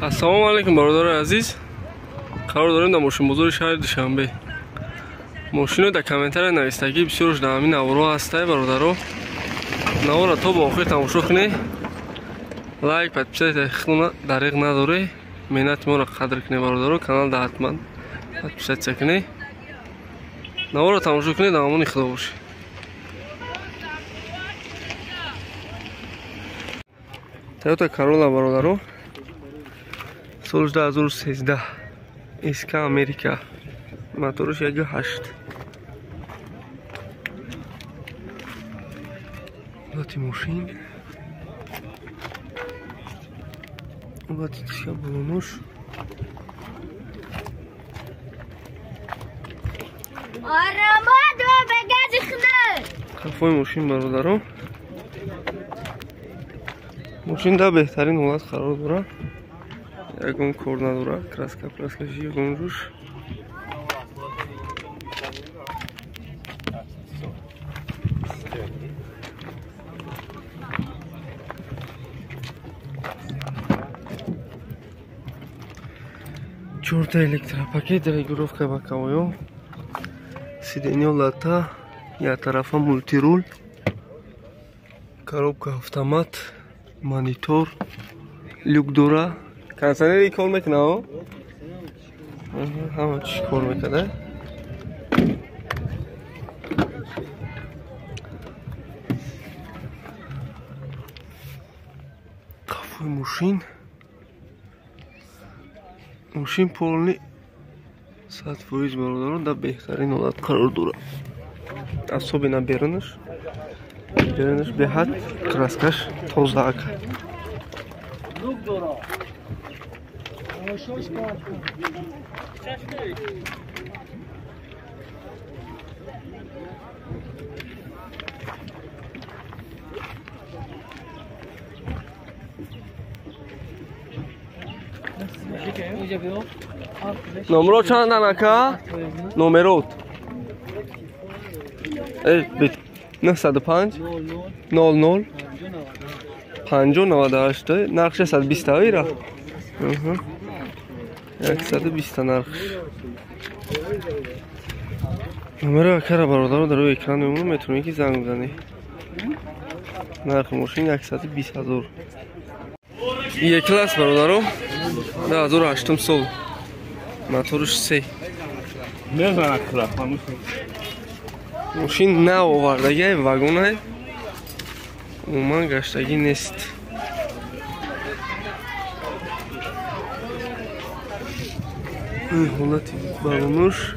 Ассалому алайкум бародарони азиз. Қарор дорем дар мошинбозори шаҳри Душанбе. Мошино дар комментария навистагӣ бисёрш дар ҳамин наворо ҳастай бародаро. Наворро то ба охир тамошо кунед. Лайк, подписаться худона дариқ надоре. Меҳнати моро қадр кунед бародаро. Канал да ҳатман подписаться кунед. Наворро тамошо кунед, дар амони Худо бошед. Toyota Corolla бародаро. Соли 2013 СК Америка. Моторш 1.8. Лати мошин. Лати диска балонош. Қафои мошин бародаро. Мошин дар беҳтарин ҳолат қарор дорад. Ягон кор надорад, краска праска ягон ҷуш. Чорта электропакет, регулировка боковой, сиденье лата, я тарафа мультируль, коробка автомат, монитор, люк дора. Кондиционери кор мекунад, ҳама чиз кор мекунад. Қафои мошин. Мошин полни 100% бародарон дар беҳтарин ҳолат қарор дорад. Особенно берунаш. Берунаш беҳад краскаш тоза ака. Номро чандан ака? Номерот. 905 00 598. Нархш 120 ира. 120 нархш. Номеро акара бародаро дар рӯи экран мемонад, метавонед ки занг бизанед. Нархи мошин 120 ҳазор. Е класс бародаро 2008 сол. Моторш 3. Мошин нав овардагиай, вагонай. Умуман гаштагӣ нест. Ҳолати балонуш.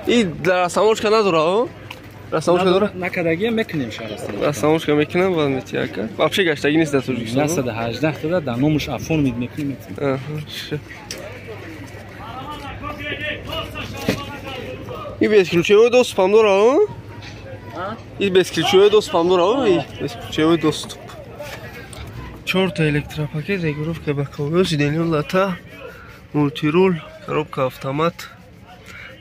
И растамошка надора, растамошка дора? Накардагия мекунем ша растамошка. Растамошка мекунам, баъд метияка. Вообще гаштагӣ нест дар Тоҷикистон. 918 тада дар номуш оформид мекунем. И бесключевой доступ ам дора, и бесключевой доступ ам дора, и бесключевой доступ. Чорта электропакет, регулировка боковой, сиденье лата, мультируль, коробка автомат.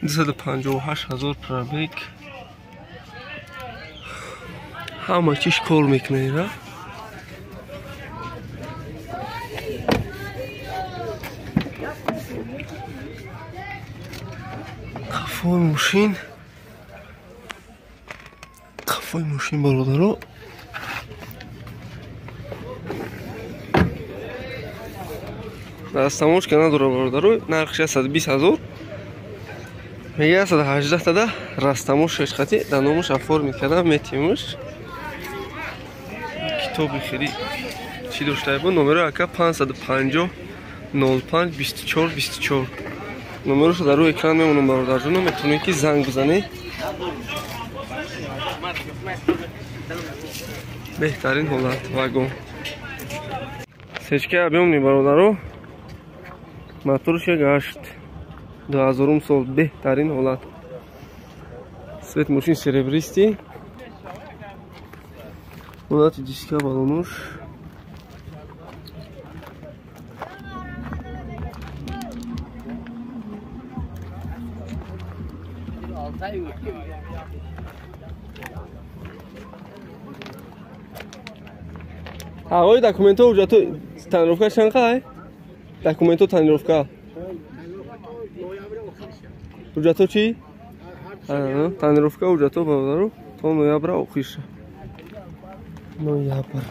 258 ҳазор пробег. Ҳама чиз кор мекунад ира. Қафои мошин. Қафои мошин бародаро. Растамошка надора бародаро. Нархш 120 ҳазор. Мега 118 тада растамошкаш хати дар номуш оформид карда метимуш. Китоби хеле чӣ доштае бо номеро ака 550 05 24 24. Номерошо дар рӯи экран мемонам бародарҷоно, метавонед ки занг бизанед. Беҳтарин ҳолат вагон. Сечка объёмный бародаро. Моторш 1.8. 2000 сол беҳтарин ҳолат. Свет мошин серебристый. Ҳолати диска балонуш. Ағои документҳо ҳуҷҷатҳо тонировка чанд қай? Документҳо тонировка. Ҳуҷҷатҳо чӣ? Тонировка ҳуҷҷатҳо бародаро то ноябра охир. Ноябр.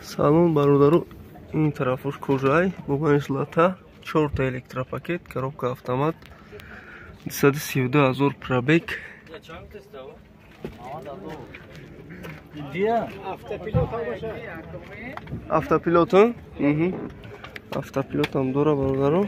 Салон бародаро ин тарафош кожай, буганиш лата, 4 электропакет, коробка автомат, 232 000 пробег. Автопилот, автопилот ҳам дора бародаро.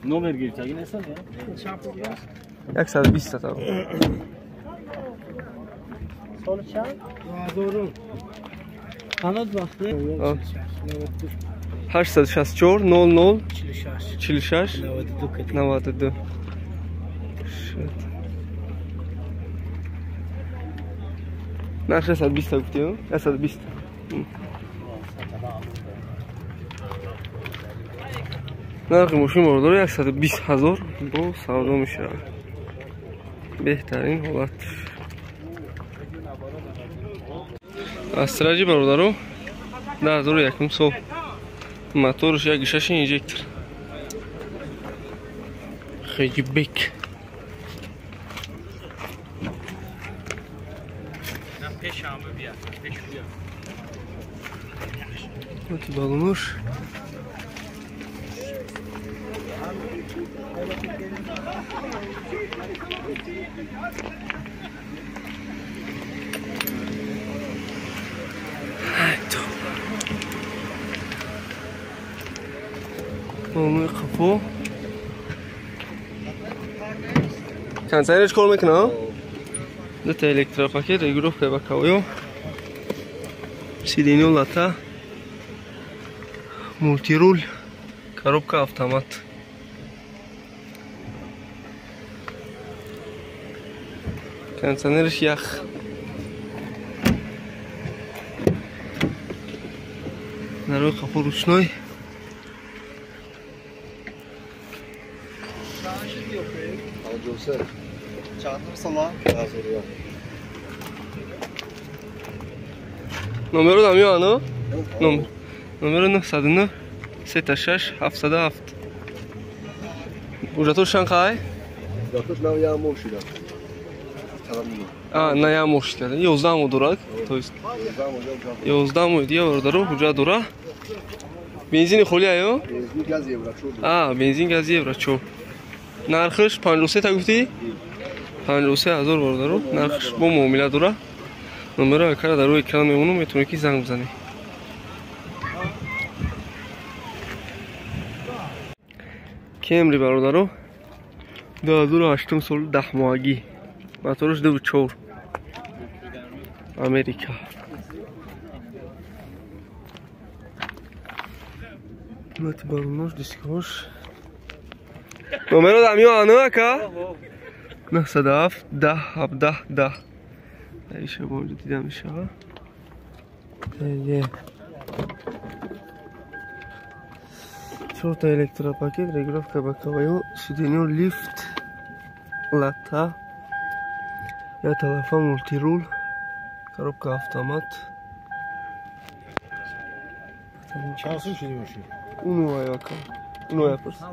Номер гирифтагӣ нестад? 120 та. Соли чанд? 2000. Қанот вақти? 864 00 46 92. Нарх 120 гуфтӣ? 120. Нархи мошин бародаро 120 000 бо савдо мешавад. Беҳтарин ҳолат. Астраҷи бародаро 2001 сол. Моторш 1.6 инжектор. Хэтчбек. Вот балонош. Балонои қафо. Кондиционерш кор мекунад? Дута электропакет, регулировка боковой. Сиденье лата. Мультируль, коробка автомат. Кондиционерш ях. Нарой қафо ручной. Номеро дамё, номер. Номеро 909 36 77. Ҳуҷҷатҳо чанд қай? Ҳуҷҷатҳош на як моҳ шуда. На як моҳ шуда. 11 моҳ дорад, то есть 11 моҳ дига бародаро ҳуҷҷат дора. Бензини холи аю? Бензин газ евро 4. Бензин газ евро 4. Нархш 53 та гуфтӣ? 53 000 бародаро. Нархш бо муомила дора. Номеро акара дар рӯи экран мемонам, метавонед ки занг бизанед. Кемри бародаро 2008 сол 10 моҳагӣ. Мотораш 2.4. Америка. Мати балонош, дискош. Номеро дамё ано ака? 907 10 17 10. Иша бонҷо дида мешава. Чорта электропакет, регулировка боковой, сиденье, лифт, лата, я телефон, мультируль, коробка автомат. Уну я просто.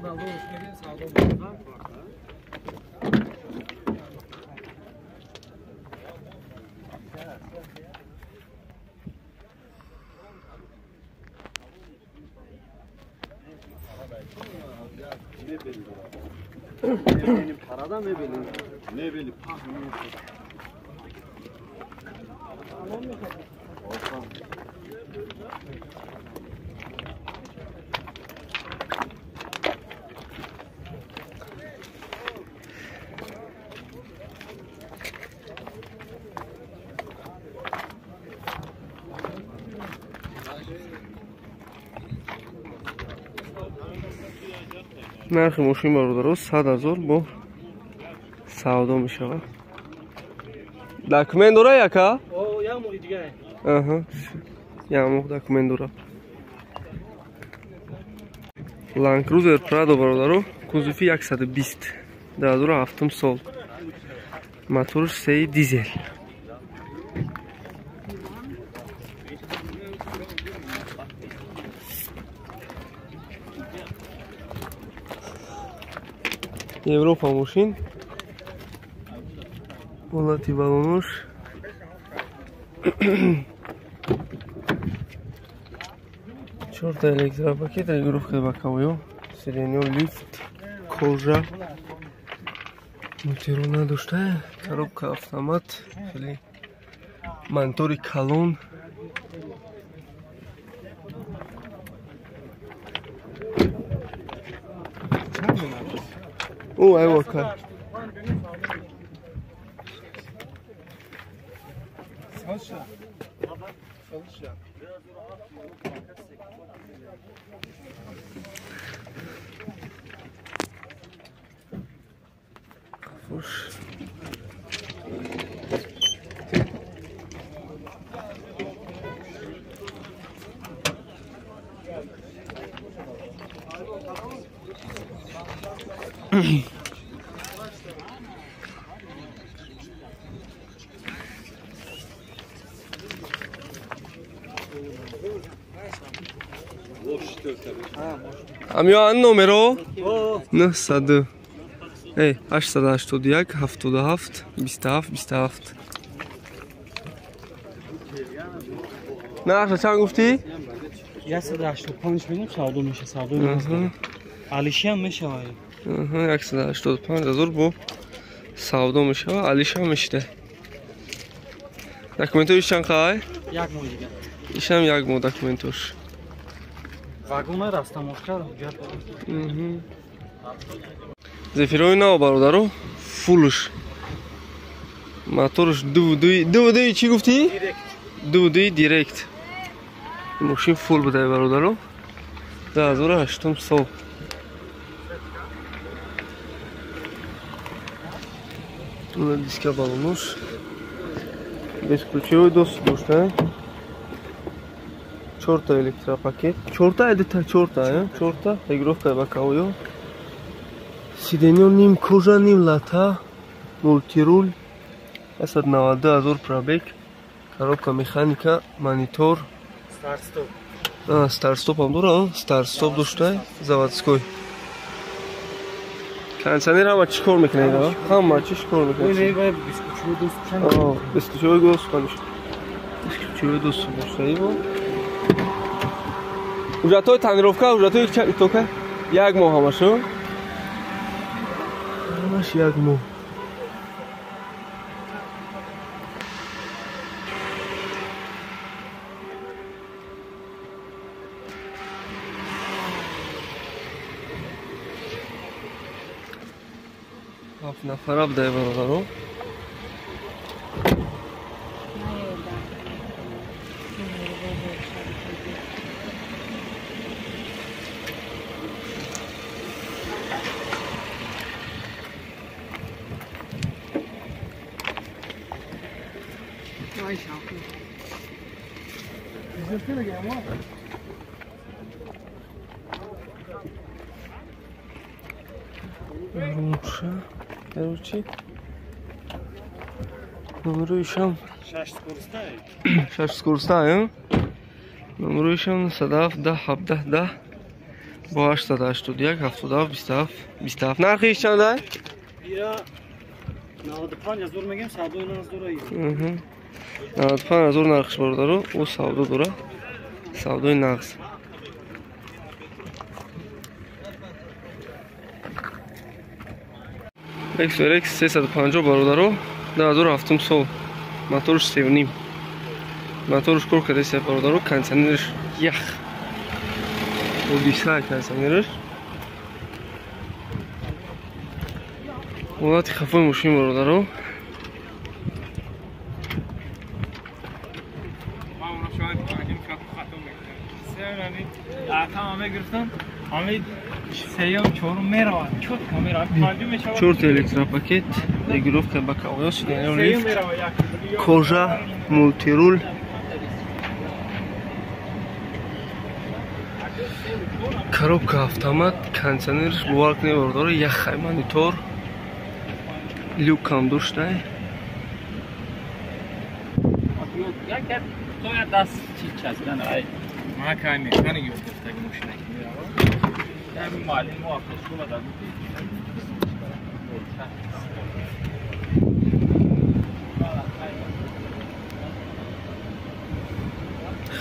Нархи мошин бародаро 100 000 бо савдо мешавад. Документ дора яка? О, як моҳи дига. Аҳа. Як моҳ документ дора. Land Cruiser Prado бародаро, кузови 120, 2007 сол. Моторш 3 дизел. Европа мошин. Ҳолати балонош. Чорта электропакет, регулировка боковой, сиденье, лифт, кожа, мультирул надошта, коробка автомат, хеле монитори калон. О, айвака. Хуш. Амио ан номеро 900 881 77 27 27. Нархша чанд гуфтӣ? 185 мегӯм, савдо меша, савдо меша. Алишиам мешавад. 185 000 бо савдо мешавад, алишиам мешида. Документош чанд қай? Як моҳ дига. Ишам як моҳ документош. Вагона растамошка ҳуҷҷат. Зефирои нав бародаро, фулш. Моторш 2.2 чӣ гуфтӣ? 2.2 директ. Мошин фул буда бародаро. 2008 сол. Диска балонош. Бесключевой доступ дошта. Чорта электропакет. Чорта эдита чорта, чорта регулировка боковой. Сиденье ним кожа, ним лата, мультирул, 192 000 пробег, коробка механика, монитор. Старт-стоп. Старт-стоп ҳам дора, старт-стоп дошта, заводской. Кондиционер ҳама чӣ кор мекунад? Ҳама чӣ кор мекунад? Бесключевой доступ, конечно. Бесключевой доступ дошта его. Ҳуҷҷатҳои тонировка, ҳуҷҷатҳои тока як моҳ ҳамашо. Ҳамаш як моҳ. Ҳафт нафара будай бародаро. Лучше, короче, номеруишам 6 скоростная, номеруишам 7 10 17 10 бо 881 77 27 27. Нархиш чанд ай? Ира 95 000 мегем, савдои нағз дора. 95 000 нархиш бародаро, ӯ савдо дора, савдои нағз. Lexus RX 350 бародаро, 2007 сол, моторш 3.5. Моторш кор кардааст бародаро, кондиционерш ях. Одисса кондиционерш. Ҳолати хафои мошин бародаро. Ҳамин сеюм, чорум меравад. Чётко меравад. Панҷум мешавад. Чорта электропакет, регулировка боковой, лифт, кожа, мультируль. Коробка автомат, кондиционерш бовар кунед бародаро, яхай монитор, люкам доштай.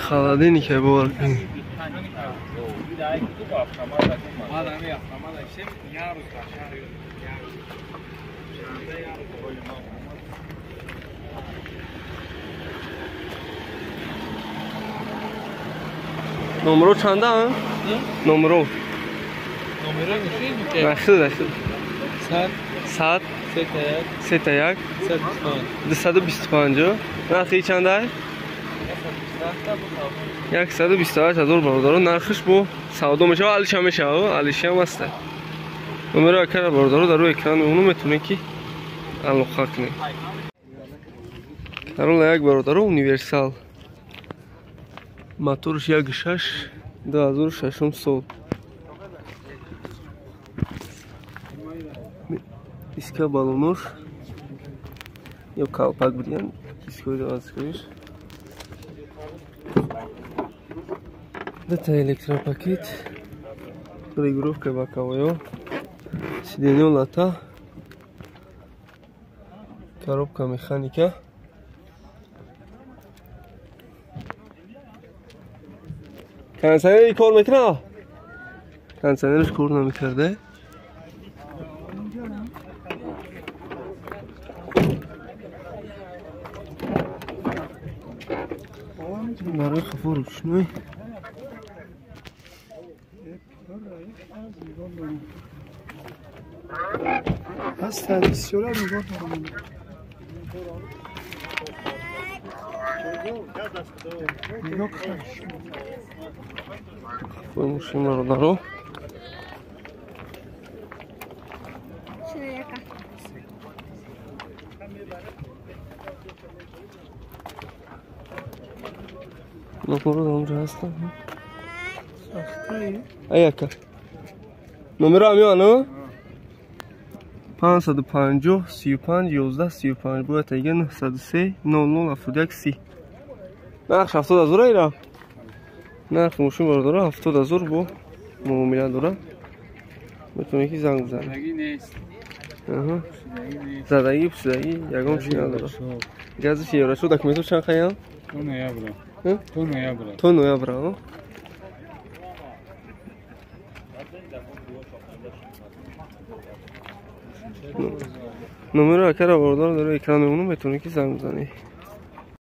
Холодильник бовар кунед. Номро чанда? Номро. Нахил, нахил. 100 3 1 225. Нархи чанда? 128 ҳазор бародаро. Нархиш бо савдо мешава, алиша мешава, алиша ҳам аст. Номеро акара бародаро дар рӯи экран мемонам, метавонед ки алоқа кунед. Карола як бародаро универсал. Моторш 1.6 2006 сол. Диска балонош ё калпак будиян, дискои заводскоиш. Дата электропакет, регулировка боковой, сиденье лата, коробка механика. Кондиционер кор мекунад? Кондиционерш кор намекарда. Барои хафо рӯшной. Ҳастанд бисёра нигоҳ дорам. Нигоҳ кунед. Хафои мошин бародаро. Номеро дар онҷо ҳастанд. Аяка. Номеро ҳамёну? 550 35 11 35 бояд тега 903 00 71 30. Нарх 70 ҳазор айра. Нархи мошин бародаро 70 ҳазор бо муомила дора. Метавонед ки занг бизанед. Задагӣ, пусидагӣ ягон чи надора. Гази еврочор документҳо чанд хаям? То ноябра. То ноябра. То ноябра. Номеро акара бародаро дар экран мемонам, метавонед ки занг бизанед.